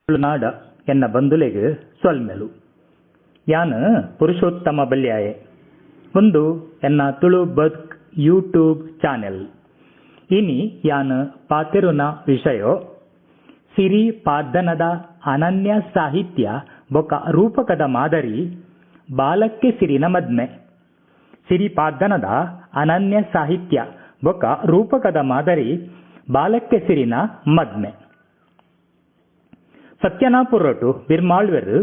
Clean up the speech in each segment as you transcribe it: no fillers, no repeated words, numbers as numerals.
ತುಳುನಾಡ ಎನ್ನ ಬಂಧುಲೆಗ್ ಸೊಲ್ಮೆಲು. ಯಾನ್ ಪುರುಷೋತ್ತಮ ಬಲ್ಯಾಯೆ. ಉಂದು ಎನ್ನ ತುಳು ಬದ್ಕ್ ಯೂಟ್ಯೂಬ್ ಚಾನೆಲ್. ಇನಿ ಯಾನ್ ಪಾತೆರುನ ವಿಷಯೊ ಸಿರಿ ಪಾಡ್ದನದ ಅನನ್ಯ ಸಾಹಿತ್ಯ ಬೊಕ ರೂಪಕದ ಮಾದರಿ ಬಾಲಕ್ಕೆ ಸಿರಿನ ಮದ್ಮೆ. ಸಿರಿ ಪಾಡ್ದನದ ಅನನ್ಯ ಸಾಹಿತ್ಯ ಬೊಕ ರೂಪಕದ ಮಾದರಿ ಬಾಲಕ್ಕೆ ಸಿರಿನ ಮದ್ಮೆ. ಸತ್ಯನಾಪುರೊಟು ಬಿರ್ಮಾಳ್ವೆರ್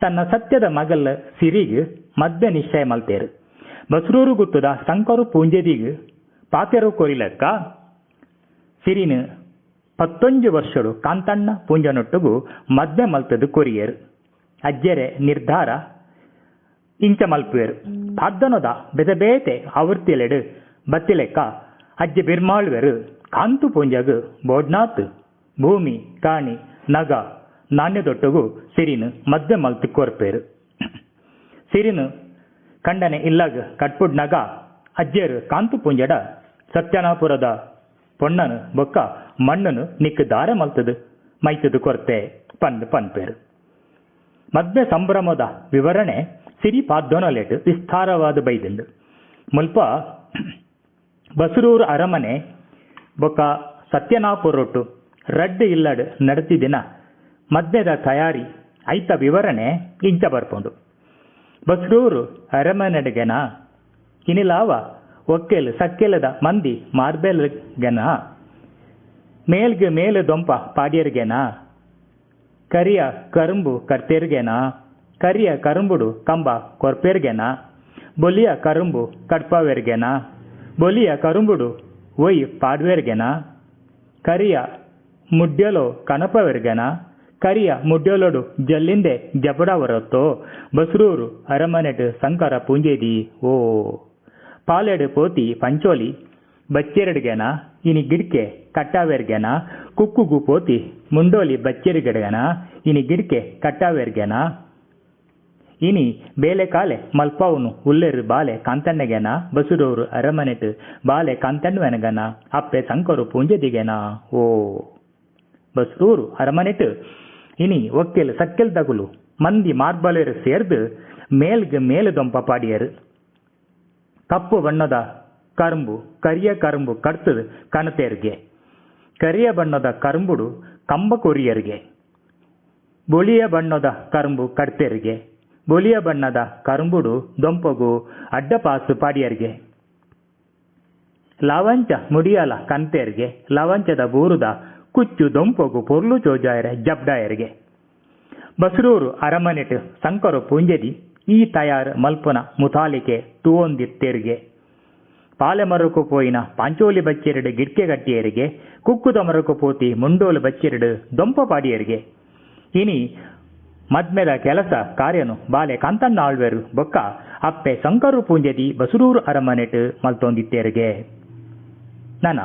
ತನ್ನ ಸತ್ಯದ ಮಗಲ್ ಸಿರಿಗ್ ಮದ್ಮೆ ನಿಶ್ಚಯ ಮಲ್ತೇರ್. ಬಸ್ರೂರು ಗುತ್ತುದ ಸಂಕರು ಪೂಂಜೆದಿಗ್ ಪಾತೆರು ಕೊರಿಲೆಕ್ಕ ಸಿರಿನ 11 ವರ್ಷಡು ಕಾಂತಣ್ಣ ಪೂಂಜನೊಟ್ಟುಗು ಮದ್ಮೆ ಮಲ್ತದು ಕೊರಿಯೆರ್. ಅಜ್ಜೆರೆ ನಿರ್ಧಾರ ಇಂಚ ಮಲ್ಪುವೆರ್. ಪಾಡ್ದನದ ಬೇತೆ ಬೇತೆ ಆವೃತ್ತಿಲೆಡ್ ಬತ್ತಿಲೆಕ್ಕ ಅಜ್ಜೆ ಬಿರ್ಮಾಳ್ವೆರ್ ಕಾಂತು ಪೂಂಜಗ್ ಬೋಡ್ನಾತ್ ಭೂಮಿ ಕಾಣಿ ನಗ ನಾಣ್ಯದೊಟ್ಟುಗು ಸಿರಿನ ಮದ್ಮೆ ಮಲ್ತು ಕೊರ್ಪೇರು. ಸಿರಿನ ಕಂಡನೆ ಇಲ್ಲಗ್ ಕಟ್ಪುಡ್ನಗ ಅಜ್ಜೆರ್ ಕಾಂತು ಪೂಂಜಡ ಸತ್ಯನಾಪುರದ ಪೊಣ್ಣನು ಬೊಕ್ಕ ಮಣ್ಣನು ನಿಕ್ಕ್ ದಾರೆ ಮಲ್ತದು ಮೈತದು ಕೊರ್ತೆ ಪಂದ್ ಪನ್ಪೇರು. ಮದ್ಮೆ ಸಂಭ್ರಮದ ವಿವರಣೆ ಸಿರಿ ಪಾಡ್ದನೊಲೆಡ್ ವಿಸ್ತಾರವಾದ ಬೈದುಂಡು. ಮುಲ್ಪ ಬಸ್ರೂರು ಅರಮನೆ ಬೊಕ್ಕ ಸತ್ಯನಾಪುರೊಟ್ಟು ರಡ್ಡ್ ಇಲ್ಲಡ್ ನಡತಿದಿನ ಮದ್ಮೆದ ತಯಾರಿ ಐತ ವಿವರಣೆ ಇಂಚ ಬರ್ಪುಂಡು. ಬಸ್ರೂರು ಅರಮನೆಡ್ಗೆನ ಇನಿಲಾವ ಒಕ್ಕೆಲ್ ಸಕ್ಕೆಲದ ಮಂದಿ ಮಾರ್ಬೆಲ್ಗೆನ ಮೇಲ್ಗ್ ಮೇಲ್ ದೊಂಪ ಪಾಡ್ಯರ್ಗೆನ ಕರಿಯ ಕರುಂಬು ಕರ್ತೆರ್ಗೆನ ಕರಿಯ ಕರುಂಬುಡು ಕಂಬ ಕೊರ್ಪೆರ್ಗೆನ ಬೊಲಿಯ ಕರುಂಬು ಕಡ್ಪವೆರ್ಗೆನ ಬೊಲಿಯ ಕರುಂಬುಡು ಒಯ್ ಪಾಡ್ವೆರ್ಗೆನ ಕರಿಯ ಮುಡ್ಯಲೋ ಕನಪವೆರ್ಗೆನ ಕರಿಯ ಮುಡ್ಯಲೋಡು ಜಲ್ಲಿಂದೆ ಜಪಡವರತ್ತೋ ಬಸ್ರೂರು ಅರಮನೆಟ್ ಸಂಕರ ಪೂಂಜೆದಿ ಓ ಪಾಲೆಡು ಪೋತಿ ಪಂಚೋಲಿ ಬಚ್ಚೆರಡ್ಗೆನ ಇನಿ ಗಿಡ್ಕೆ ಕಟ್ಟಾವೆರ್ಗೆನ ಕುಕ್ಕುಗು ಪೋತಿ ಮುಂಡೋಲಿ ಬಚ್ಚೆರ್ಗಡ್ಗೆನ ಇನಿ ಗಿಡ್ಕೆ ಕಟ್ಟಾವೆರ್ಗೆನ ಇನಿ ಬೇಲೆ ಕಾಲೆ ಮಲ್ಪವನು ಉಲ್ಲೆರು ಬಾಲೆ ಕಾಂತಣ್ಣಗೆನ ಬಸುರೂರು ಅರಮನೆಟ್ ಬಾಲೆ ಕಾಂತಣ್ಣವೆನಗನ ಅಪ್ಪೆ ಸಂಕರು ಪೂಂಜೆದಿಗೆನ ಓ. ಬಸ್ರೂರು ಅರಮನೆಟ್ ಇನಿ ಒಕ್ಕೆಲ್ ಸಕ್ಕೆಲ್ ದಗುಲು ಮಂದಿ ಮಾರ್ಬಲೆರ್ ಸೇರ್ದು ಮೇಲ್ಗ್ ಮೇಲ್ ದೊಂಪ ಪಾಡಿಯರು. ಕಪ್ಪು ಬಣ್ಣದ ಕರುಂಬು ಕರಿಯ ಕರುಂಬು ಕಡ್ತದು ಕನತೇರ್ಗೆ ಕರಿಯ ಬಣ್ಣದ ಕರುಂಬುಡು ಕಂಬ ಕೊರಿಯರ್ಗೆ ಬೊಳಿಯ ಬಣ್ಣದ ಕರುಂಬು ಕಡ್ತೆರ್ಗೆ ಬೊಳಿಯ ಬಣ್ಣದ ಕರುಂಬುಡು ದೊಂಪಗು ಅಡ್ಡಪಾಸು ಪಾಡಿಯರ್ಗೆ ಲವಂಚ ಮುಡಿಯಲ ಕಂತೇರ್ಗೆ ಲವಂಚದ ಬೂರುದ ಕುಚ್ಚು ದೊಂಪಗು ಪೊರ್ಲು ಚೋಜಾಯರೆ ಜಬ್ಡಾಯರ್ಗೆ. ಬಸ್ರೂರು ಅರಮನೆಟ್ ಸಂಕರು ಪೂಂಜೆದಿ ಈ ತಯಾರ್ ಮಲ್ಪುನ ಮುತಾಲಿಕೆ ತೂವೊಂದಿತ್ತೆರ್ಗೆ. ಪಾಲೆ ಮರಕು ಪೋಯಿನ ಪಾಂಚೋಲಿ ಬಚ್ಚೆರಡು ಗಿಡ್ಕೆ ಗಟ್ಟಿಯರಿಗೆ ಕುಕ್ಕುದ ಮರಕು ಪೋತಿ ಮುಂಡೋಲು ಬಚ್ಚೆರಡು ದೊಂಪ ಪಾಡಿಯರಿಗೆ. ಇನಿ ಮದ್ಮೆದ ಕೆಲಸ ಕಾರ್ಯನು ಬಾಲೆ ಕಾಂತಣ್ಣ ಆಳ್ವೆರು ಬೊಕ್ಕ ಅಪ್ಪೆ ಸಂಕರು ಪೂಂಜೆದಿ ಬಸುರೂರು ಅರಮನೆಟ್ ಮಲ್ತೊಂದಿತ್ತೇರಿಗೆ. ನನ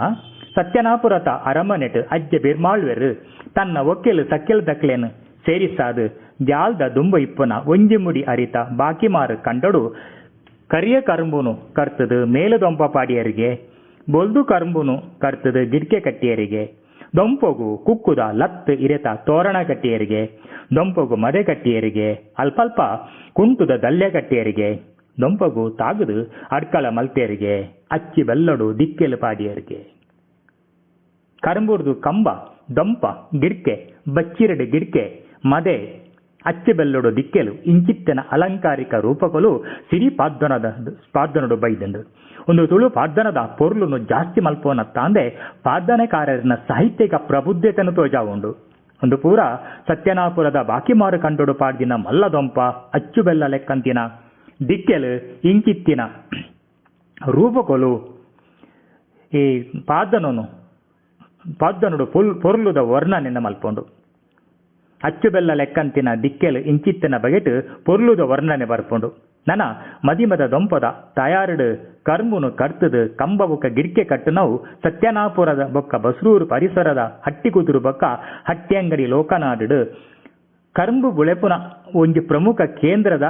ಸತ್ಯನಾಪುರತ ಅರಮನೆಟ್ ಅಜ್ಜೆ ಬಿರ್ಮಾಳ್ವೆರು ತನ್ನ ಒಕ್ಕೆಲು ಸಕ್ಕೆಲ್ ದಕ್ಲೆನ್ ಸೇರಿಸಾದು ಜಾಲ್ದ ದುಂಬ ಇಪ್ಪುನ ಒಂಜಿ ಮುಡಿ ಅರಿತ ಬಾಕಿಮಾರು ಕಂಡೊಡು ಕರಿಯ ಕರುಂಬುನು ಕರ್ತದು ಮೇಲು ದೊಂಪ ಪಾಡಿಯರಿಗೆ ಬೊಲ್ದು ಕರುಂಬುನು ಕರ್ತದು ಗಿಡ್ಕೆ ಕಟ್ಟಿಯರಿಗೆ ದೊಂಪಗು ಕುಕ್ಕುದ ಲತ್ತು ಇರೆತ ತೋರಣ ಕಟ್ಟಿಯರಿಗೆ ದೊಂಪಗು ಮದೆ ಕಟ್ಟಿಯರಿಗೆ ಅಲ್ಪಲ್ಪ ಕುಂಟುದ ದಲ್ಯ ಕಟ್ಟಿಯರಿಗೆ ದೊಂಪಗು ತಾಗದು ಅಡ್ಕಳ ಮಲ್ತೇರಿಗೆ ಅಚ್ಚಿ ಬೆಲ್ಲಡು ದಿಕ್ಕೆಲು ಪಾಡಿಯರಿಗೆ. ಕರುಂಬುರ್ದು ಕಂಬ ದೊಂಪ ಗಿಡ್ಕೆ ಬಚ್ಚಿರಡು ಗಿಡ್ಕೆ ಮದೆ ಅಚ್ಚಿ ಬೆಲ್ಲೊಡು ದಿಕ್ಕೆಲು ಇಂಚಿತ್ತನ ಅಲಂಕಾರಿಕ ರೂಪಕಲು ಸಿರಿ ಪಾಡ್ದನದ ಪಾಡ್ದನಡು ಬೈದಂಡು. ಒಂದು ತುಳು ಪಾಡ್ದನದ ಪೊರ್ಲುನು ಜಾಸ್ತಿ ಮಲ್ಪೋನ ತಾಂದೆ ಪಾಡ್ದನಕಾರರನ ಸಾಹಿತ್ಯಿಕ ಪ್ರಬುದ್ಧತೆಯನ್ನು ತೋಜಾವುಂಡು. ಒಂದು ಪೂರ ಸತ್ಯನಾಪುರದ ಬಾಕಿಮಾರು ಕಂಡೊಡು ಪಾಡ್ದಿನ ಮಲ್ಲದೊಂಪ ಅಚ್ಚು ಬೆಲ್ಲ ಲೆಕ್ಕಂತಿನ ದಿಕ್ಕೆಲು ಇಂಚಿತ್ತಿನ ರೂಪಕೊಲು ಈ ಪಾಡ್ದನನು ಪಾಡ್ದನಡು ಪೊರ್ಲುದ ವರ್ಣನೆನ್ನ ಮಲ್ಪೊಂಡು. ಅಚ್ಚು ಬೆಲ್ಲ ಲೆಕ್ಕಂತಿನ ದಿಕ್ಕೆಲು ಇಂಚಿತ್ತಿನ ಬಗೆಟ್ ಪೊರ್ಲುದ ವರ್ಣನೆ ಬರ್ಪುಂಡು. ನನ ಮದಿಮದ ದೊಂಪದ ತಯಾರುಡು ಕರ್ಮುನು ಕರ್ತದು ಕಂಬ ಬೊಕ್ಕ ಗಿಡ್ಕೆ ಕಟ್ಟುನವು ಸತ್ಯನಾಪುರದ ಬೊಕ್ಕ ಬಸ್ರೂರು ಪರಿಸರದ ಹಟ್ಟಿಕುದುರು ಬೊಕ್ಕ ಹಟ್ಟಿಯಂಗಡಿ ಲೋಕನಾಡು ಕರ್ಂಬು ಬುಳೆಪುನ ಒಂಜಿ ಪ್ರಮುಖ ಕೇಂದ್ರದ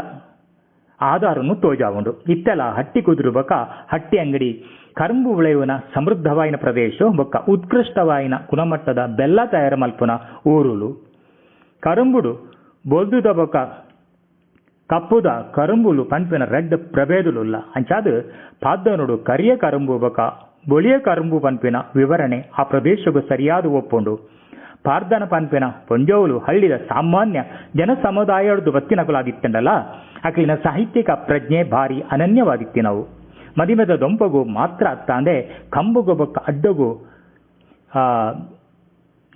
ಆಧಾರನು ತೋಜಾವುಂಡು. ಇತ್ತೆಲ ಹಟ್ಟಿಕುದುರು ಬೊಕ್ಕ ಹಟ್ಟಿ ಅಂಗಡಿ ಕರ್ಂಬು ಬೆಳೆಯುವನ ಸಮೃದ್ಧವಾಯಿನ ಪ್ರದೇಶ ಬೊಕ್ಕ ಉತ್ಕೃಷ್ಟವಾಯಿನ ಗುಣಮಟ್ಟದ ಬೆಲ್ಲ ತಯಾರು ಮಲ್ಪುನ ಊರುಲು. ಕರಂಬುಡು ಬೊಲ್ದುದ ಬೊಕ ಕಪ್ಪುದ ಕರಂಬುಲು ಪನ್ಪಿನ ರಡ್ಡ್ ಪ್ರಭೇದಲುಲ್ಲ. ಅಂಚಾದ್ ಪಾದ್ದನೊಡು ಕರಿಯ ಕರಂಬು ಬೊಕ ಬೊಳಿಯ ಕರಂಬು ಪನ್ಪಿನ ವಿವರಣೆ ಆ ಪ್ರದೇಶಗ್ ಸರಿಯಾದ್ ಒಪ್ಪುಂಡು. ಪಾರ್ದನ ಪನ್ಪಿನ ಪೊಂಜೋವುಲು ಹಳ್ಳಿದ ಸಾಮಾನ್ಯ ಜನಸಮುದಾಯೊಡ್ದು ಬತ್ತಿನಕುಲಾದಿತ್ತಂಡಲ ಅಕ್ಲಿನ ಸಾಹಿತ್ಯಿಕ ಪ್ರಜ್ಞೆ ಭಾರಿ ಅನನ್ಯವಾದಿತ್ತಿನವು. ಮದಿಮೆದ ದೊಂಪಗು ಮಾತ್ರ ಅತ್ತಾಂದೆ ಕಂಬುಗು ಬೊಕ್ಕ ಅಡ್ಡಗು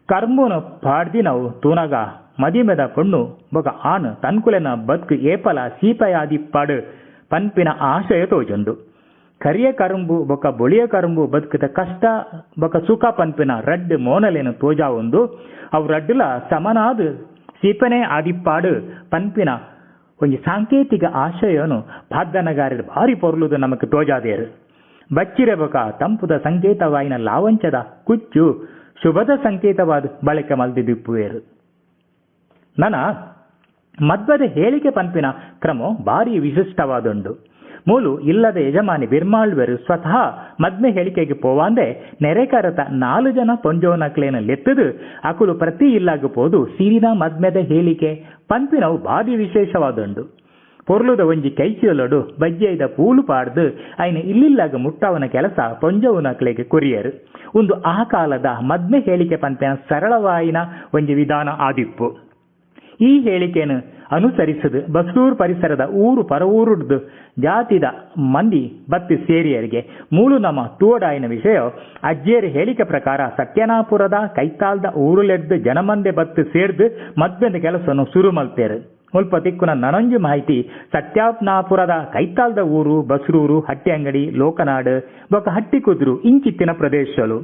ಕರ್ಮುನು ಪಾಡ್ದಿನವು ತೂನಗ ಮದಿಮೆದ ಪೊಣ್ಣು ಬೊಕ ಆಣ್ ತನ್ಕುಲೆನ ಬದ್ಕ್ ಏಪಲ ಸೀಪಯಾದಿಪ್ಪಾಡು ಪನ್ಪಿನ ಆಶಯ ತೋಜುಂಡು. ಕರಿಯ ಕರುಂಬು ಬೊಕ ಬೊಳಿಯ ಕರುಂಬು ಬದುಕುದ ಕಷ್ಟ ಬೊಕ ಸುಖ ಪನ್ಪಿನ ರಡ್ಡ್ ಮೋನಲೆನ್ ತೋಜಾವೊಂದು ಅವು ರಡ್ಡುಲ ಸಮನಾದ್ ಸೀಪನೆ ಆದಿಪ್ಪಾಡು ಪನ್ಪಿನ ಒಂಜಿ ಸಾಂಕೇತಿಕ ಆಶಯನು ಪಾದ್ದನಗಾರರು ಭಾರಿ ಪೊರ್ಲುದು ನಮಕ್ ತೋಜಾದೇರು. ಬಚ್ಚಿರೆ ಬೊಕ ತಂಪುದ ಸಂಕೇತವಾಯಿನ ಲಾವಂಚದ ಕುಚ್ಚು ಶುಭದ ಸಂಕೇತವಾದ ಬಳಕೆ ಮಲ್ದಿದಿಪ್ಪುವೇರು. ನನ ಮದ್ವದ ಹೇಳಿಕೆ ಪನ್ಪಿನ ಕ್ರಮ ಭಾರಿ ವಿಶಿಷ್ಟವಾದುಂಡು. ಮೂಲು ಇಲ್ಲದ ಯಜಮಾನಿ ಬಿರ್ಮಾಳ್ವೆರು ಸ್ವತಃ ಮದ್ಮೆ ಹೇಳಿಕೆಗೆ ಪೋವಾಂದೆ ನೆರೆಕರತ 4 ಜನ ಪೊಂಜೋನಕ್ಲೇನ ಲೆತ್ತದು ಅಕುಲು ಪ್ರತಿ ಇಲ್ಲಾಗ ಪೋದು ಸಿರಿನ ಮದ್ಮೆದ ಹೇಳಿಕೆ ಪನ್ಪಿನವು ಭಾರಿ ವಿಶೇಷವಾದುಂಡು. ಪೊರ್ಲುದ ಒಂಜಿ ಕೈಚೀಲೊಡು ಬಜ್ಜೆದ ಪೂಲು ಪಾಡ್ದು ಐನ ಇಲ್ಲಿಲ್ಲಾಗ ಮುಟ್ಟವನ ಕೆಲಸ ಪೊಂಜೋನಕ್ಲೆಗೆ ಕೊರಿಯರು. ಒಂದು ಆ ಕಾಲದ ಮದ್ಮೆ ಹೇಳಿಕೆ ಪನ್ಪಿನ ಸರಳವಾಯಿನ ಒಂಜಿ ವಿಧಾನ ಆದಿಪ್ಪು. ಈ ಹೇಳಿಕೆಯನ್ನು ಅನುಸರಿಸದು ಬಸ್ರೂರು ಪರಿಸರದ ಊರು ಪರವೂರುಡ್ದು ಜಾತಿದ ಮಂದಿ ಬತ್ತಿ ಸೇರಿಯರಿಗೆ ಮೂಲು ನಮ್ಮ ತೂವಡಾಯಿನ ವಿಷಯ ಅಜ್ಜಿಯರ ಹೇಳಿಕೆ ಪ್ರಕಾರ ಸತ್ಯನಾಪುರದ ಕೈತಾಲ್ದ ಊರುಲೆಡ್ದು ಜನಮಂದೆ ಬತ್ತಿ ಸೇರ್ದು ಮದ್ವೆದ ಕೆಲಸವನ್ನು ಶುರು ಮಲ್ತೇರು. ಮುಲ್ಪ ತಿಕ್ಕುನ ನನೊಂಜಿ ಮಾಹಿತಿ ಸತ್ಯನಾಪುರದ ಕೈತಾಲ್ದ ಊರು ಬಸ್ರೂರು, ಹಟ್ಟಿ ಅಂಗಡಿ, ಲೋಕನಾಡು ಬೊಕ ಹಟ್ಟಿಕುದ್ರು ಇಂಚಿತ್ತಿನ ಪ್ರದೇಶಗಳು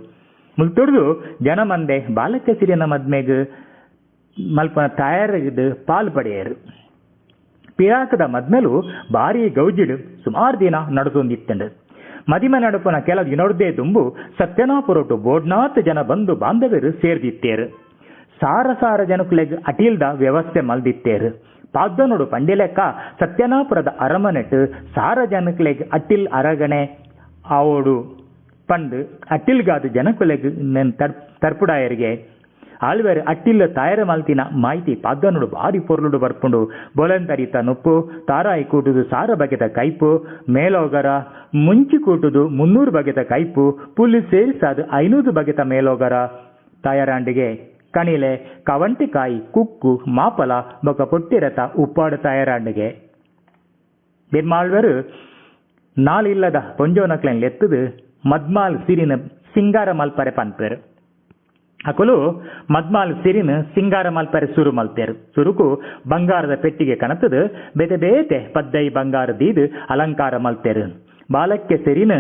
ಮುಲ್ತೊಡ್ದು ಜನಮಂದೆ ಬಾಲಕ ಸಿರಿನ ಮದ್ಮೆಗ್ ಮಲ್ಪನ ತಯಾರಿದ್ದು ಪಾಲ್ ಪಡೆಯರು. ಪಿರಾಕದ ಮದ್ಮೆಲು ಭಾರಿ ಗೌಜಿಡು ಸುಮಾರು ದಿನ ನಡೆದೊಂದಿತ್ತಂಡು. ಮದಿಮೆ ನಡುಪನ ಕೆಲ ದಿನೊಡ್ದೇ ದುಂಬು ಸತ್ಯನಾಪುರೊಟ್ಟು ಬೋಡ್ನಾಥ್ ಜನ ಬಂಧು ಬಾಂಧವ್ಯರು ಸೇರ್ದಿತ್ತೇರು. ಸಾರ ಸಾರ ಜನಕುಲೆಗ್ ಅಟೀಲ್ದ ವ್ಯವಸ್ಥೆ ಮಲ್ದಿತ್ತೇರು. ಪಾದ್ದನೊಡು ಪಂಡಿಲೆಕ್ಕ ಸತ್ಯನಾಪುರದ ಅರಮನೆಟ್ ಸಾರ ಜನಕುಲೆಗ್ ಅಟಿಲ್ ಅರಗಣೆ ಆವೋಡು ಪಂಡು ಅಟಿಲ್ಗಾದ ಜನಕುಲೆಗ್ ತರ್ಪುಡಾಯರಿಗೆ ಆಳ್ವೇರು ಅಟ್ಟಿಲ್ಲ ತಾಯರ ಮಲ್ತಿನ ಮಾಹಿತಿ ಪಾದ್ದನೊಡು ಭಾರಿ ಪೊರ್ಲುಡು ಬರ್ಪುಂಡು. ಬೊಲಂತರಿತ ನುಪ್ಪು, ತಾರಾಯಿ ಕೂಟುದು ಸಾರ ಬಗೆದ ಕೈಪು, ಮೇಲೋಗರ ಮುಂಚಿ ಕೂಟುದು 300 ಬಗೆದ ಕೈಪು, ಪುಲ್ಲಿ ಸೇರಿಸಾದು 500 ಬಗೆತ ಮೇಲೋಗರ ತಾಯರಾಂಡಿಗೆ ಕಣಿಲೆ, ಕವಂಟಿಕಾಯಿ, ಕುಕ್ಕು, ಮಾಪಲ ಬೊಕ ಪೊಟ್ಟಿರತ ಉಪ್ಪಾಡು ತಾಯರಾಂಡಿಗೆ. ಬಿರ್ಮಾಳ್ವರು ನಾಲಿಲ್ಲದ ಪೊಂಜೋನಕ್ಲೆನ್ ಲೆತ್ತದು ಮದ್ಮಾಲ್ ಸಿರಿನ ಸಿಂಗಾರ ಮಲ್ಪರೆ ಪನ್ಪೇರು. ಅಕುಲು ಮದ್ಮಾಲ್ ಸಿರಿನ ಸಿಂಗಾರ ಮಲ್ಪರೆ ಸುರು ಮಲ್ತೇರು. ಸುರುಕು ಬಂಗಾರದ ಪೆಟ್ಟಿಗೆ ಕನತದು ಬೇತೆ ಬೇತೆ ಪದ್ದೈ ಬಂಗಾರ ದೀದು ಅಲಂಕಾರ ಮಲ್ತೇರು. ಬಾಲಕ್ಕೆ ಸಿರಿನ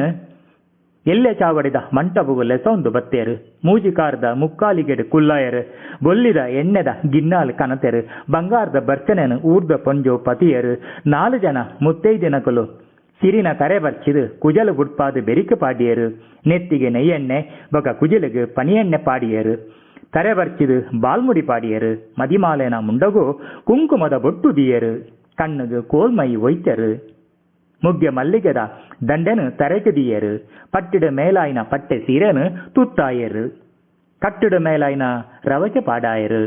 ಎಲ್ಲೆ ಚಾವಡಿದ ಮಂಟಪಗು ಲೆಸೊಂದು ಬತ್ತೇರು. ಮೂಜಿಕಾರದ ಮುಕ್ಕಾಲಿಗೆಡು ಕುಲ್ಲಾಯರು. ಬೊಲ್ಲಿದ ಎಣ್ಣೆದ ಗಿನ್ನಾಲ್ ಕನತೆರು. ಬಂಗಾರದ ಬರ್ಚನೆನು ಊರ್ದ ಪೊಂಜೋ ಪತಿಯರು. 4 ಜನ ಮುತ್ತೈದಿನಕುಲು ಸಿರಿನ ತರೆ ಬರ್ಚಿದು ಕುಜಲು ಬುಡ್ಪಾದು ಬೆರಿಕೆ ಪಾಡಿಯರು. ನೆತ್ತಿಗೆ ನೆಯ್ಯೆಣ್ಣೆ ಬೊಕ ಕುಜಲಿಗೆ ಪನಿಯೆಣ್ಣೆ ಪಾಡಿಯರು. ತರೆ ಬರ್ಚಿದು ಬಾಲ್ಮುಡಿ ಪಾಡಿಯರು. ಮದಿಮಾಲೆನ ಮುಂಡಗು ಕುಂಕುಮದ ಬೊಟ್ಟು ದಿಯರು. ಕಣ್ಣುಗು ಕೋಲ್ಮೈ ಒಯ್ತರು. ಮುಗ್ಗೆ ಮಲ್ಲಿಗೆದ ದಂಡೆನು ತರೆಗೆ ದಿಯರು. ಪಟ್ಟಿಡ ಮೇಲಾಯಿನ ಪಟ್ಟೆ ಸೀರೆನು ತುತ್ತಾಯರು. ಕಟ್ಟಿಡ ಮೇಲಾಯಿನ ರವಕೆ ಪಾಡಾಯರು.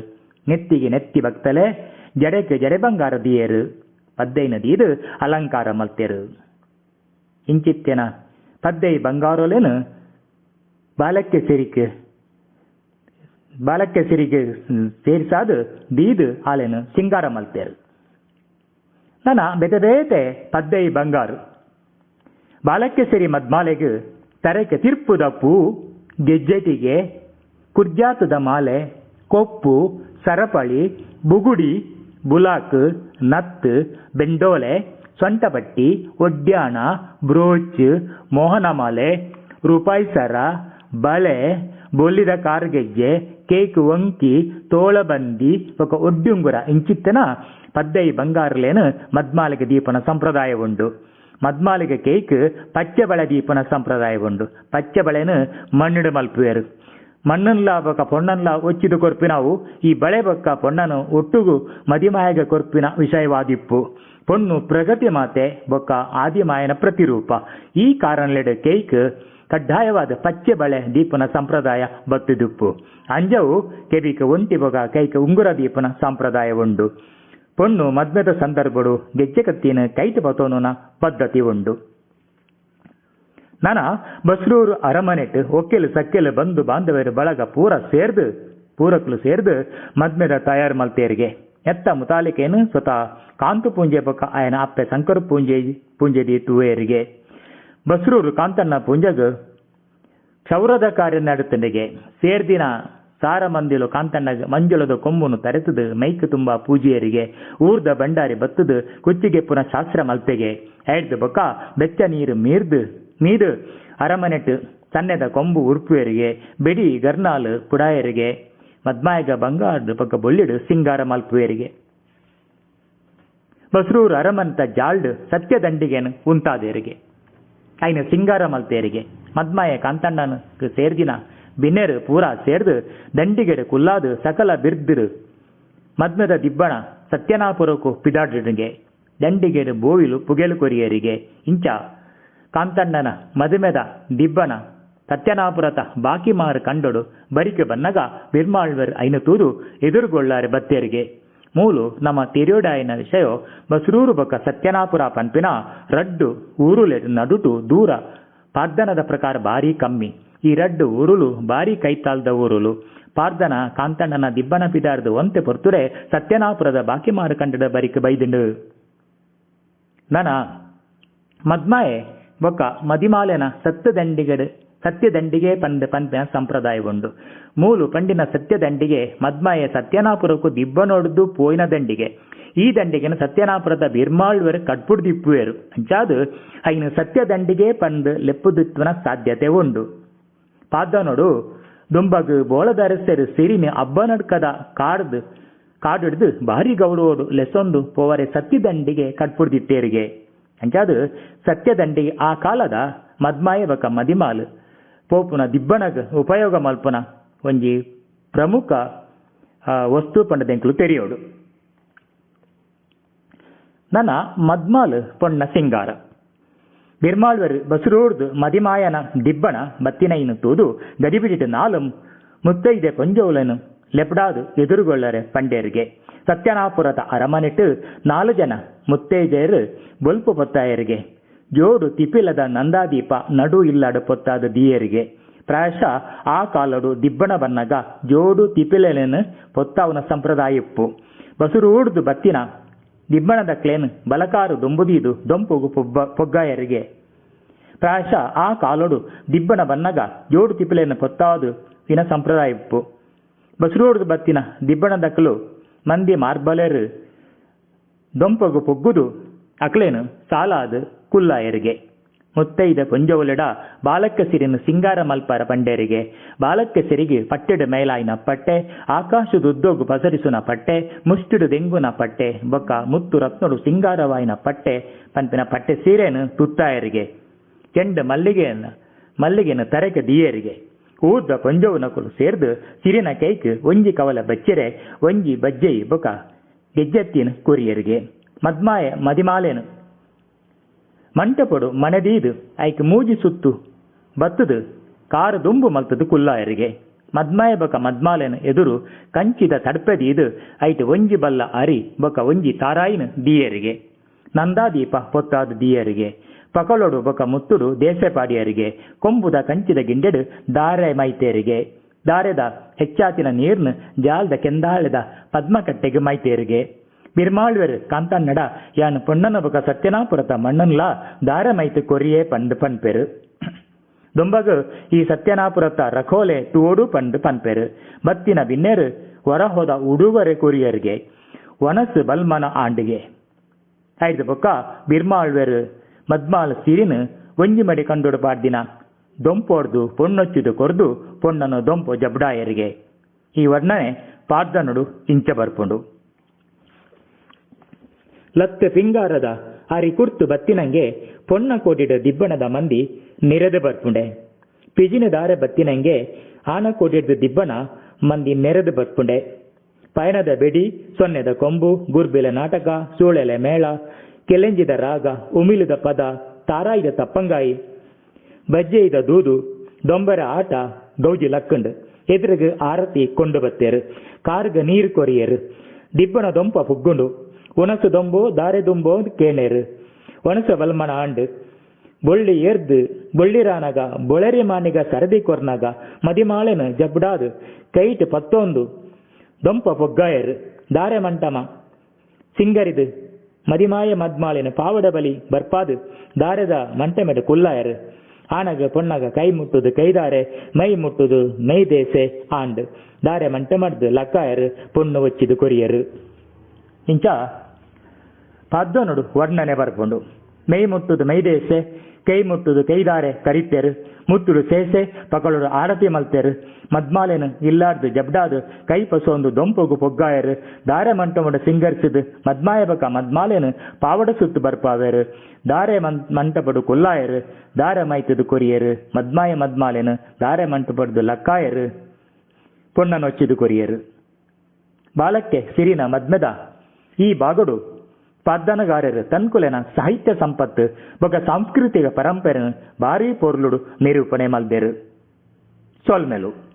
ನೆತ್ತಿಗೆ ನೆತ್ತಿ ಭಕ್ತಲೆ ಜಡೆಗೆ ಜಡೆ ಬಂಗಾರ ದಿಯರು. ಪದ್ದೈನ ದೀದು ಅಲಂಕಾರ ಮಲ್ತೆರು. ಇಂಚಿತ್ತೆನ ಪದ್ದೈ ಬಂಗಾರೊಲೆನು ಬಾಲಕ್ಕೆ ಸಿರಿಗೆ ಸೇರಿಸಾದು ದೀದು ಆಲೆನು ಸಿಂಗಾರ ಮಲ್ತೇರು. ನನ ಬೇತೆ ಬೇತೆ ಪದ್ದೈ ಬಂಗಾರು ಬಾಲಕ್ಕೆ ಸಿರಿ ಮದ್ಮಾಲೆಗೆ ತರೆಗೆ ತಿರ್ಪುದ ಪೂ, ಗೆಜ್ಜೆಟಿಗೆ ಕುರ್ಜಾತದ ಮಾಲೆ, ಕೊಪ್ಪು, ಸರಪಳಿ, ಬುಗುಡಿ, ಬುಲಾಕ್, ನತ್ತು, ಬೆಂಡೋಲೆ, ಸೊಂಟಪಟ್ಟಿ, ಒಡ್ಯಾಣ, ಬ್ರೋಚ್, ಮೋಹನಮಾಲೆ, ರೂಪಾಯಿ ಸರ, ಬಳೆ, ಬೊಲ್ಲಿದ ಕಾರ್ಗೆಜ್ಜೆ, ಕೇಕ್ ವಂಕಿ, ತೋಳಬಂದಿ ಬೊಕ ಒಡ್ಡುಂಗುರ ಇಂಚಿತ್ತನ ಪದ್ದೈ ಬಂಗಾರಲೇನು ಮದ್ಮಾಲಿಗೆ ದೀಪನ ಸಂಪ್ರದಾಯ ಉಂಡು. ಮದ್ಮಾಲಿಗೆ ಕೇಕ್ ಪಚ್ಚೆ ಬಳೆ ದೀಪನ ಸಂಪ್ರದಾಯ ಉಂಡು. ಪಚ್ಚೆ ಬಳೆನು ಮಣ್ಣಿಡು ಮಲ್ಪುವೆರು. ಮಣ್ಣನ್ಲ ಬೊಕ ಪೊಣ್ಣನ್ಲ ಒಚ್ಚಿದು ಕೊರ್ಪಿನವು ಈ ಬಳೆ ಬೊಕ್ಕ ಪೊಣ್ಣನು ಒಟ್ಟುಗು ಮದಿಮಾಯಗ ಕೊರ್ಪಿನ ವಿಷಯವಾದಿಪ್ಪು. ಪೊಣ್ಣು ಪ್ರಗತಿ ಮಾತೆ ಬೊಕ್ಕ ಆದಿಮಾಯನ ಪ್ರತಿರೂಪ. ಈ ಕಾರಣಲೆಡ್ ಕೇಕ್ ಕಡ್ಡಾಯವಾದ ಪಚ್ಚೆ ಬಳೆ ದೀಪನ ಸಂಪ್ರದಾಯ ಬತ್ತುದುಪ್ಪು. ಅಂಜವು ಕೆಬಿಕ ಒಂಟಿ ಬೊಗ ಕೈಕ ಉಂಗುರ ದೀಪನ ಸಂಪ್ರದಾಯ ಉಂಡು. ಪೊಣ್ಣು ಮದ್ಮೆದ ಸಂದರ್ಭಡು ಗೆಜ್ಜೆ ಕತ್ತಿನ ಕೈಟ್ ಬತೋನುನ ಪದ್ಧತಿ ಉಂಡು. ನನ ಬಸ್ರೂರು ಅರಮನೆಟ್ ಒಕ್ಕೆಲು ಸಕ್ಕೆಲು ಬಂಧು ಬಾಂಧವರು ಬಳಗ ಪೂರಕ್ಲು ಸೇರ್ದು ಮದ್ಮೆದ ತಯಾರು ಮಲ್ತೇರಿಗೆ. ಎತ್ತ ಮುತಾಲಿಕೇನು ಸ್ವತಃ ಕಾಂತು ಪೂಂಜೆ ಬೊಕ್ಕ ಆಯನ ಅಪ್ಪೆ ಶಂಕರ ಪೂಂಜೆ ತೂವೇರಿಗೆ. ಬಸ್ರೂರು ಕಾಂತಣ್ಣ ಪೂಂಜಗ್ ಕ್ಷೌರದ ಕಾರ್ಯ ನಡುತ್ತಂಡಿಗೆ. ಸೇರ್ದಿನ ಸಾರ ಮಂದಿಲು ಕಾಂತಣ್ಣಗ ಮಂಜುಳದ ಕೊಂಬುನು ತರೆತದು ಮೈಕ್ ತುಂಬಾ ಪೂಜೆಯರಿಗೆ. ಊರ್ದ ಭಂಡಾರಿ ಬತ್ತದು ಕುಚ್ಚಿಗೆ ಪುನಃ ಶಾಸ್ತ್ರ ಮಲ್ತೆಗೆ. ಐಡ್ದು ಬೊಕ್ಕ ಬೆಚ್ಚ ನೀರು ಮೀದು ಅರಮನೆಟ್ ಸನ್ನೆದ ಕೊಂಬು ಉರ್ಪುವರಿಗೆ. ಬೆಡಿ ಗರ್ನಾಲು ಪುಡಾಯರಿಗೆ. ಮದ್ಮಾಯಗ ಬಂಗಾರದ ಬೊಕ್ಕ ಬೊಳ್ಳಿಡು ಸಿಂಗಾರ ಮಲ್ಪುವೇರಿಗೆ. ಬಸ್ರೂರು ಅರಮಂತ ಜಾಲ್ಡ್ ಸತ್ಯದಂಡಿಗೆನು ಉಂತಾದೇರಿಗೆ. ಐನ ಸಿಂಗಾರ ಮಲ್ತೇರಿಗೆ. ಮದ್ಮಾಯ ಕಾಂತಣ್ಣನ ಸೇರ್ದಿನ ಬಿನ್ನೆರು ಪೂರಾ ಸೇರ್ದು ದಂಡಿಗೆಡು ಕುಲ್ಲಾದು ಸಕಲ ಬಿರ್ದಿರು ಮದ್ಮದ ದಿಬ್ಬಣ ಸತ್ಯನಾಪುರಕ್ಕೂ ಪಿದಾಡಿಗೆ. ದಂಡಿಗೆಡು ಬೋವಿಲು ಪುಗೆಲು ಕೊರಿಯರಿಗೆ. ಇಂಚ ಕಾಂತಣ್ಣನ ಮದುಮೆದ ದಿಬ್ಬಣ ಸತ್ಯನಾಪುರತ ಬಾಕಿ ಮಾರು ಕಂಡೊಡು ಬರಿಕೆ ಬನ್ನಗ ಬಿರ್ಮಾಳ್ವರ್ ಐನ ತೂದು ಎದುರುಗೊಳ್ಳಾರೆ ಬತ್ತೇರಿಗೆ. ಮೂಲು ನಮ್ಮ ತಿರಿಯೋಡಾಯಿನ ವಿಷಯ ಬಸ್ರೂರು ಬೊಕ್ಕ ಸತ್ಯನಾಪುರ ಪನ್ಪಿನ ರಡ್ಡು ಊರುಲೆ ನಡುಟು ದೂರ ಪಾರ್ದನದ ಪ್ರಕಾರ ಭಾರಿ ಕಮ್ಮಿ. ಈ ರಡ್ಡು ಊರುಲು ಭಾರಿ ಕೈತಾಲ್ದ ಊರುಲು. ಪಾರ್ದನ ಕಾಂತಣ್ಣನ ದಿಬ್ಬನ ಪಿದಾರ್ದು ಒಂತೆ ಪೊರ್ತುರೆ ಸತ್ಯನಾಪುರದ ಬಾಕಿ ಮಾರು ಕಂಡದ ಬರಿಕೆ ಬೈದಿಂಡು. ನನ ಮದ್ಮಾಯೆ ಬೊಕ್ಕ ಮದಿಮಾಲೆನ ಸತ್ಯದಂಡಿಗೆ ಪಂದ್ ಪನ್ಪಿನ ಸಂಪ್ರದಾಯ ಉಂಡು. ಮೂಲು ಪಂಡಿನ ಸತ್ಯದಂಡಿಗೆ ಮದ್ಮಾಯ ಸತ್ಯನಾಪುರಕ್ಕೂ ದಿಬ್ಬನೊಡ್ದು ಪೋಯಿನ ದಂಡಿಗೆ. ಈ ದಂಡಿಗೆನ ಸತ್ಯನಾಪುರದ ಬಿರ್ಮಾಳ್ವರು ಕಟ್ಪುಡ್ದಿಪ್ಪುವೇರು. ಅಂಚಾದು ಐನು ಸತ್ಯದಂಡಿಗೆ ಪಂದ್ ಲೆಪ್ಪುದಿತ್ವನ ಸಾಧ್ಯತೆ ಉಂಡು. ಪಾದನೋಡು ದುಂಬಗು ಬೋಳದರಸರು ಸಿರಿನ ಅಬ್ಬನಡ್ಕದ ಕಾಡಿಡ್ದು ಭಾರಿ ಗೌಡೋಡು ಲೆಸೊಂದು ಪೋವರೆ ಸತ್ಯದಂಡಿಗೆ ಕಟ್ಪುಡ್ದಿತ್ತೇರಿಗೆ. ಅಂಚಾದು ಸತ್ಯದಂಡಿಗೆ ಆ ಕಾಲದ ಮದ್ಮಾಯ ಬೊಕ್ಕ ಮದಿಮಾಲು ಪೋಪುನ ದಿಬ್ಬಣಗ್ ಉಪಯೋಗ ಮಲ್ಪುನ ಒಂಜಿ ಪ್ರಮುಖ ವಸ್ತು ಪಂಡದೆಂಕ್ಲು ತೆರಿಯೋಡು. ನನ್ನ ಮದ್ಮಾಲ್ ಪೊಣ್ಣ ಸಿಂಗಾರ. ಬಿರ್ಮಾಳ್ವರು ಬಸುರೂರ್ದು ಮದಿಮಾಯನ ದಿಬ್ಬಣ ಬತ್ತಿನೈನು ತೂದು ಗಡಿಬಿಡಿಟ್ಟು ನಾಲು ಮುತ್ತೈದೆ ಪೊಂಜೋಲನು ಲೆಪ್ಡಾದು ಎದುರುಗೊಳ್ಳರೆ ಪಂಡೇರಿಗೆ. ಸತ್ಯನಾಪುರದ ಅರಮನೆಟ್ಟು 4 ಜನ ಮುತ್ತೈದೆಯರು ಬೊಲ್ಪು ಪೊತ್ತಾಯರಿಗೆ. ಜೋಡು ತಿಪಿಲದ ನಂದಾದೀಪ ನಡು ಇಲ್ಲಾಡು ಪೊತ್ತಾದ ದಿಯರಿಗೆ. ಪ್ರಾಯಶಃ ಆ ಕಾಲಡು ದಿಬ್ಬಣ ಬನ್ನಗ ಜೋಡು ತಿಪಿಲನು ಪೊತ್ತಾವನ ಸಂಪ್ರದಾಯ ಇಪ್ಪು. ಬಸುರೂಡ್ದು ಬತ್ತಿನ ದಿಬ್ಬಣದ ಕ್ಲೇನ್ ಬಲಕಾರು ದೊಂಬುದೀದು ದೊಂಪುಗು ಪೊಗ್ಗಾಯರಿಗೆ. ಪ್ರಾಯಶಃ ಆ ಕಾಲೋಡು ದಿಬ್ಬಣ ಬನ್ನಗ ಜೋಡು ತಿಪಿಲೇನು ಪೊತ್ತಾದು ಇನ ಸಂಪ್ರದಾಯ ಇಪ್ಪು. ಬಸುರೂಡ್ದು ಬತ್ತಿನ ದಿಬ್ಬಣದಕ್ಕಲು ಮಂದಿ ಮಾರ್ಬಲೆರು ದೊಂಪಗು ಪೊಗ್ಗುದು ಅಕ್ಲೇನು ಸಾಲಾದು ಕುಲ್ಲಾಯರಿಗೆ. ಮುತ್ತೈದ ಪೊಂಜೋವಲೆಡ ಬಾಲಕ್ಕ ಸಿರಿನ ಸಿಂಗಾರ ಮಲ್ಪರ ಪಂಡೇರಿಗೆ. ಬಾಲಕ್ಕ ಸಿರಿಗೆ ಪಟ್ಟೆಡು ಮೇಲಾಯಿನ ಪಟ್ಟೆ, ಆಕಾಶದುದ್ದೋಗು ಪಸರಿಸುನ ಪಟ್ಟೆ, ಮುಷ್ಟಿಡು ದೆಂಗುನ ಪಟ್ಟೆ, ಬೊಕ್ಕ ಮುತ್ತು ರತ್ನಡು ಸಿಂಗಾರವಾಯಿನ ಪಟ್ಟೆ ಪನ್ಪಿನ ಪಟ್ಟೆ ಸೀರೆನು ತುತ್ತಾಯರಿಗೆ. ಚೆಂಡು ಮಲ್ಲಿಗೆಯನ್ನು ತರೆಕ ದಿಯರಿಗೆ. ಊರ್ದ ಪೊಂಜೋವನಕುಲು ಸೇರ್ದು ಸಿರಿನ ಕೈಕ್ ಒಂಜಿ ಕವಲ ಬಚ್ಚಿರೆ ಒಂಜಿ ಬಜ್ಜೆಯಿ ಬೊಕ್ಕ ಗೆಜ್ಜೆತ್ತಿನ ಕೊರಿಯರಿಗೆ. ಮದ್ಮಾಯ ಮದಿಮಾಲೇನು ಮಂಟಪಡು ಮಣದೀದು ಐಕ್ ಮೂಜಿ ಸುತ್ತು ಬತ್ತದು ಕಾರು ದುಂಬು ಮಲ್ತದು ಕುಲ್ಲಾಯರಿಗೆ. ಮದ್ಮಾಯ ಬೊಕ ಮದ್ಮಾಲೇನು ಎದುರು ಕಂಚಿದ ತಡ್ಪೆದೀದು ಐಟ್ ಒಂಜಿ ಬಲ್ಲ ಅರಿ ಬೊಕ ಒಂಜಿ ತಾರಾಯಿನ ದಿಯರಿಗೆ. ನಂದಾದೀಪ ಪೊತ್ತಾದ ದಿಯರಿಗೆ. ಪಕಲೊಡು ಬೊಕ ಮುತ್ತುಡು ದೇಸೆಪಾಡಿಯರಿಗೆ. ಕೊಂಬುದ ಕಂಚಿದ ಗಿಂಡೆಡು ದಾರೆ ಮೈತೇರಿಗೆ. ದಾರೆದ ಹೆಚ್ಚಾತಿನ ನೀರ್ನು ಜಾಲ್ದ ಕೆಂದಾಳೆದ ಪದ್ಮಕಟ್ಟೆಗೆ ಮೈತೇರಿಗೆ. ಬಿರ್ಮಾಳ್ವೆರ್ ಕಾಂತನ್ನಡ ಯಾನ್ ಪೊಣ್ಣನ ಬೊಕ ಸತ್ಯನಾಪುರತ ಮಣ್ಣನ್ಲಾ ದಾರೆ ಮೈತು ಕೊರಿಯೇ ಪಂದ್ ಪನ್ಪೆರು. ದುಂಬಗು ಈ ಸತ್ಯನಾಪುರತ ರಖೋಲೆ ತೋಡು ಪಂದ್ ಪನ್ಪೆರು. ಬತ್ತಿನ ಬಿನ್ನೆರು ಹೊರಹೋದ ಉಡುಗೊರೆ ಕೊರಿಯರಿಗೆ. ವನಸು ಬಲ್ಮನ ಆಂಡಿಗೆ. ಐದು ಬೊಕ್ಕ ಬಿರ್ಮಾಳ್ವೆರ್ ಮದ್ಮಾಲ್ ಸಿರಿನ ಒಂಜಿ ಮಡಿ ಕಂಡೊಡು ಪಾಡ್ದಿನ ದೊಂಪೊಡ್ದು ಪೊಣ್ಣೊಚ್ಚಿದು ಕೊರ್ದು ಪೊಣ್ಣನು ದೊಂಪು ಜಬ್ಡಾಯರಿಗೆ. ಈ ವರ್ಣನೆ ಪಾಡ್ದನುಡು ಇಂಚ ಬರ್ಪುಂಡು. ಲತ್ತೆ ಪಿಂಗಾರದ ಅರಿ ಕುರ್ತು ಬತ್ತಿನಂಗೆ ಪೊಣ್ಣ ಕೋಟಿಡ ದಿಬ್ಬಣದ ಮಂದಿ ನೆರೆದು ಬರ್ಪುಂಡೆ. ಪಿಜಿನ ದಾರೆ ಬತ್ತಿನಂಗೆ ಆನ ಕೋಟಿಡ್ದು ದಿಬ್ಬಣ ಮಂದಿ ನೆರೆದು ಬರ್ಪುಂಡೆ. ಪಯಣದ ಬೆಡಿ, ಸೊನ್ನೆದ ಕೊಂಬು, ಗುರ್ಬಿಲ ನಾಟಕ, ಸೂಳೆಲೆ ಮೇಳ, ಕೆಲೆಂಜಿದ ರಾಗ, ಉಮಿಲಿದ ಪದ, ತಾರಾಯಿದ ತಪ್ಪಂಗಾಯಿ, ಬಜ್ಜೆಯಿದ ದೂದು, ದೊಂಬರ ಆಟ ಗೌಜಿ ಲಕ್ಕುಂಡು. ಎದುರುಗ್ ಆರತಿ ಕೊಂಡು ಬತ್ತೆರ್. ಕಾರ್ಗ್ ನೀರ್ ಕೊರಿಯೆರ್. ದಿಬ್ಬಣ ದೊಂಪ ಪುಗ್ಗುಂಡು. ಉಣಸು ದೊಂಬೋ ದಾರೆ ದುಂಬೋ ಕೇಣೆರ್. ಒಣಸ ಬಲ್ಮಣ ಆಂಡ್. ಬೊಳ್ಳಿ ಏರ್ದ್ ಬೊಳ್ಳಿರಾನಗ ಬೊಳೆರಿ ಮಾನಿಗ ಸರದಿ ಕೊರ್ನಗ ಮದಿಮಾಳೆನ್ ಜಬ್ಡಾದ್ ಕೈಟ್ ಪತ್ತೊಂದು ದೊಂಪ ಪೊಗ್ಗಾಯೆರ್. ದಾರೆ ಮಂಟಮ ಸಿಂಗರಿದ್ ಮದಿಮಾಯೆ ಮದ್ಮಾಳೆನ್ ಪಾವಡ ಬಲಿ ಬರ್ಪಾದ್ ದಾರೆದ ಮಂಟಮೆಡ್ ಕುಲ್ಲಾಯೆರ್. ಆನಗ ಪೊಣ್ಣಗ ಕೈ ಮುಟ್ಟುದು ಕೈದಾರೆ ಮೈ ಮುಟ್ಟುದು ಮೈ ದೇಸೆ ಆಂಡ್. ದಾರೆ ಮಂಟಮಡ್ದ್ ಲಕ್ಕಾಯೆರ್ ಪೊಣ್ಣು ಒಚ್ಚಿದ್ ಕೊರಿಯೆರ್. ಇಂಚ ಪಾದ್ದನೊಡು ವರ್ಣನೆ ಬರ್ಪುಂಡು. ಮೈ ಮುಟ್ಟುದು ಮೈದೇಸೆ ಕೈ ಮುಟ್ಟುದು ಕೈದಾರೆ ಕರಿತೆರ್. ಮುತ್ತುಡು ಸೇಸೆ ಪಕಳೊಡು ಆರತಿ ಮಲ್ತೆರ್. ಮದ್ಮಾಲೆನ್ ಇಲ್ಲಾಡ್ದ್ ಜಬ್ಡಾದ್ ಕೈ ಪಸೊಂದು ದೊಂಪೊಗು ಪೊಗ್ಗಾಯೆರ್. ದಾರೆ ಮಂಟಮೊಡು ಸಿಂಗರಿಸಿದ್ ಮದ್ಮಾಯ ಬಕ ಮದ್ಮಾಲೆನ್ ಪಾವಡ ಸುತ್ತು ಬರ್ಪಾವೆರ್. ದಾರೆ ಮಂಟಪಡು ಕುಲ್ಲಾಯೆರ್. ದಾರೆ ಮೈತುದು ಕೊರಿಯೆರ್. ಮದ್ಮಾಯ ಮದ್ಮಾಲೆನ್ ದಾರೆ ಮಂಟಪಡ್ದ್ ಲಕ್ಕಾಯೆರ್. ಪೊಣ್ಣನೊಚ್ಚಿದ್ ಕೊರಿಯೆರ್. ಬಾಲಕ್ಕೆ ಸಿರಿನ ಮದ್ಮೆದ ಈ ಭಾಗಡು ಪಾದ್ದನಗಾರೆರ್ ತನ್ಕುಲೆನ ಸಾಹಿತ್ಯ ಸಂಪತ್ತು ಬೊಕ ಸಾಂಸ್ಕೃತಿಕ ಪರಂಪರೆನ್ ಭಾರೀ ಪೊರ್ಲುಡು ನಿರೂಪಣೆ ಮಲ್ದೆರ್. ಸೊಲ್ಮೆಲು.